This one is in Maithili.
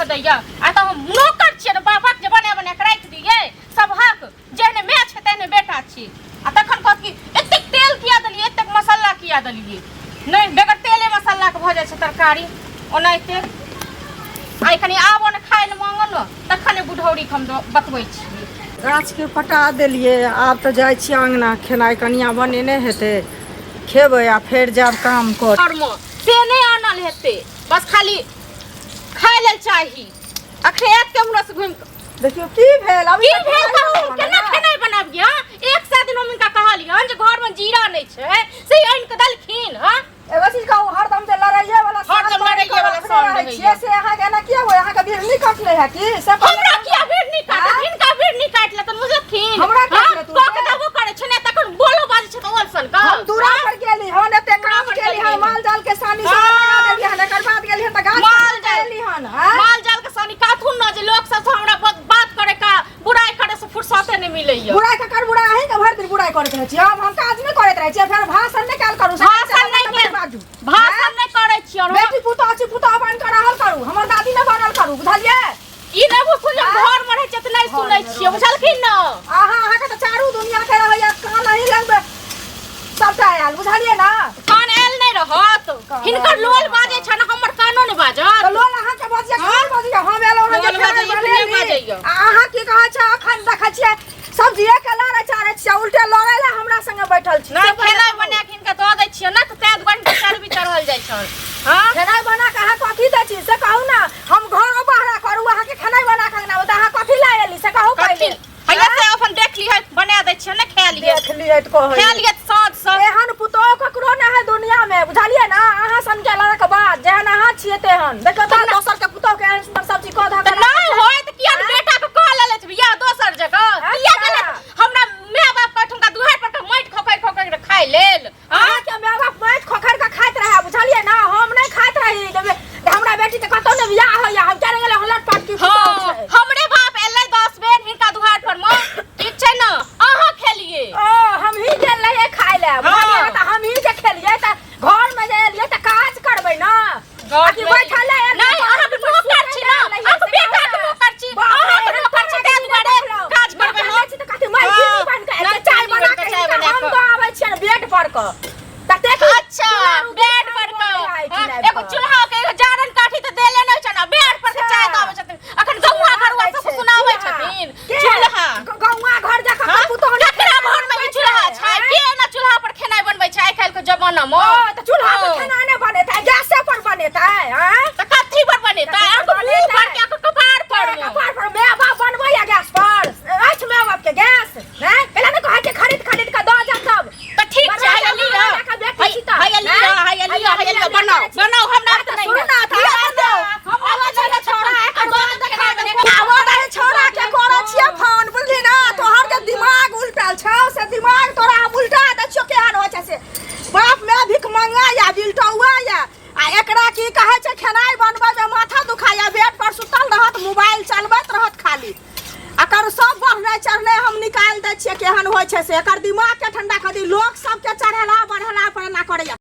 कऽ दैया आ तऽ हम नौकर छियै ने बाबाक जे बना बना कऽ राखि दियै सबहक। जेहने माय छै तेहने बेटा छी। आ तखन कहत कि एतेक तेल किया देलियै, एतेक मसाला किया देलियै। नहि बगैर तेले मसालाके भऽ जाइ छै तरकारी ओनाहिते। आइ कनि आबो ने खाय लए मांगो ने तखन बुढ़ौरीके हम बतबै छियै। गाछके पटा देलियै, आब तऽ जाइ छियै अङ्गना, खेनाइ कनिया बनेने हेतै, खेबै आ फेर जायब काम कर। घरमे से नहि आनल हेतै, बस खाली खाय लेल चाही। अखने आयत के हमरा से घुमि कऽ। देखियौ की भेल अभी की भेल कहू, केना खेनाइ बनाबियै? एक सए दिन हम हिनका कहलियनि जे घरमे जीरा नहि छै, से आनि कऽ देलखिन। हँ एगो चीज कहू, हरदम जे लड़ाइये वाला हरदम लड़ाइये वाला साल रहै छियै से अहाँके एना किया होय? अहाँके बिरनी कटले है की? से हमरा किया बिरनी काटत? हिनका बिरनी काटि लेतन बुझलखिन। हमरा काटि लेतन कऽ के देबो करै छै ने तखन बोलो बाजै छै तऽ ओल सन कऽ। हम दूरा पर गेली हन, एते काम केली हन, माल जाल के सानी सब लगा देली हन, एकर बाद गेली हन तऽ गाछ माल जाल एली हन। माल जाल के सानी काथुन न जे लोक सब से हमरा बात करे का बुराई करे से फुर्सते नहीं मिलैया। बुराई ककर बुराई? अहीं के भरि दिन बुराई करैत रहै छी। हम काज नहि करैत रहै छी, फेर भाषण नहि कयल करू। भाषण नहि कयल बाजू, भाषण नहि करै छी। बेटी पुतोह छी, पुतोह बनि कऽ रहल करू, हमर दादी नहि बनल करू, बुझलियै? ई नहि बुझू जे घर मे रहै छै तऽ नहि सुनै छियै, बुझलखिन ने? अहाँके तऽ चारू दुनिया के रहैया कान अहीं लगबै सबटा आयल, बुझलियै ने? कान आयल नहि रहत, हिनकर लोल बाजै छनि, हमर कानो नहि बाजत। तऽ लोल अहाँके बजिया, कान बजिया। हम एलहुँ हँ जे खेनाइ बनेली, आ अहाँ की कहै छै? अखन देखै छियै सब्जिए के लड़ै चारै छियै, उल्टे लड़ै लए हमरा संगे बैठल छी। नहि खेनाइ बना के हिनका दऽ दै छियै ने तऽ ताहि दुआरे हिनकर चर्बी चढ़ल जाइ छनि। हँ खेनाइ बना के अहाँ कथी दै छी से कहू ने? हम घर बहरा करू, अहाँके खेनाइ बना के अंगना, तऽ अहाँ कथी लए एली से कहू पहिले। हैया से अपन देख लिहै, बना दै छियै ने, खा लिहै। देख लिहै तऽ कहै खा लिहै साँझ से। एहन पुतोह ककरो नहि है दुनिया में, बुझलियै ने? अहाँ सन के लड़क बाद जेहन अहाँ छियै तेहन। देखियौ तऽ दोसर के पुतोह के एहन सुन्दर सब्जी कऽ धऽ तऽ नहि होय तऽ किया बेटा के कऽ लेलथि बियाह दोसर जगह? किया गेलथि हमरा माय बाप के ओहिठुनका दुहार पर के माटि खोखरि खोखरि के खाय लेल? अहाँके माय बाप माटि खोखरि के खाइत रहै, बुझलियै ने? हम नहि खाइत रही। हमरा बेटी के कतौ नहि बियाह होइया, हम किया नहि गेलै लटपट की? हँ हमरे बाप एलै 10 बेर हिनका दुहार पर मे, ठीक छै ने? अहाँ खेलिए। ओ हम ही गेल रहियै खाय लए, बुझलियै? तऽ हम ही जे खेलियै तऽ घर में जे एलियै तऽ काज करबै ने, अथी बैठल है नहीं, अहाँ के नौकर छी ना, अहाँ के बेटा के नौकर छी, अहाँ के नौकर छी, ताहि दुआरे काज करबै हम। छी तऽ कथी माय चीनी बन के चाय बना के हम तो आबै छियै बेड पर के ततेक। अच्छा बेड पर के एगो चूल्हा के एगो जारन काठी तऽ देले नहि छै ना, बेड पर के चाय दाबै छथिन। अखन गौआ घरुआ सब सुनाबै छथिन चूल्हा। गौआ घर जा के पुतोह केकरा घर में ई चूल्हा छै? के एना चूल्हा पर खेनाइ बनबै छै आइ काल्हि के जमाना में? ओ तऽ चूल्हा पर खेनाइ नहि बनेतै, गैसे पर बनेतै? आँय तऽ कथी पर बनेतै? अहाँके मुंह पर के अहाँके कपार पर? कपार पर my बाप बनबैया गैस पर? अछि my बाप के गैस? हैं पहिले नहि कहै छै खरीद खरीद के दऽ जा सब। तऽ ठीक छै, हैया लिअ, हैया लिअ, हैया लिअ, हैया लिअ, बनाउ बनाउ, हमरा तऽ नहि। सुनू ना, छोड़ा के करै छियै फोन, बुझली ना? तोहर के दिमाग उल्टल छौ, से दिमाग तोरा हम उल्टा दै छियौ। केहन होइ छै से बाप माय भीख मंगा या बिलटौआ या आ एकरा की कहै छै, खेनाइ बनबै मे माथा दुखाइया, बेड पर सुतल रहत, मोबाइल चलबैत रहत खाली। एकर सब बढ़नाइ चढ़नाइ हम निकालि दै छियै, केहन होइ छै से। एकर दिमाग के ठंडा कऽ दी। लोक सबके चढ़ेला बढ़ेला पर एना करैया।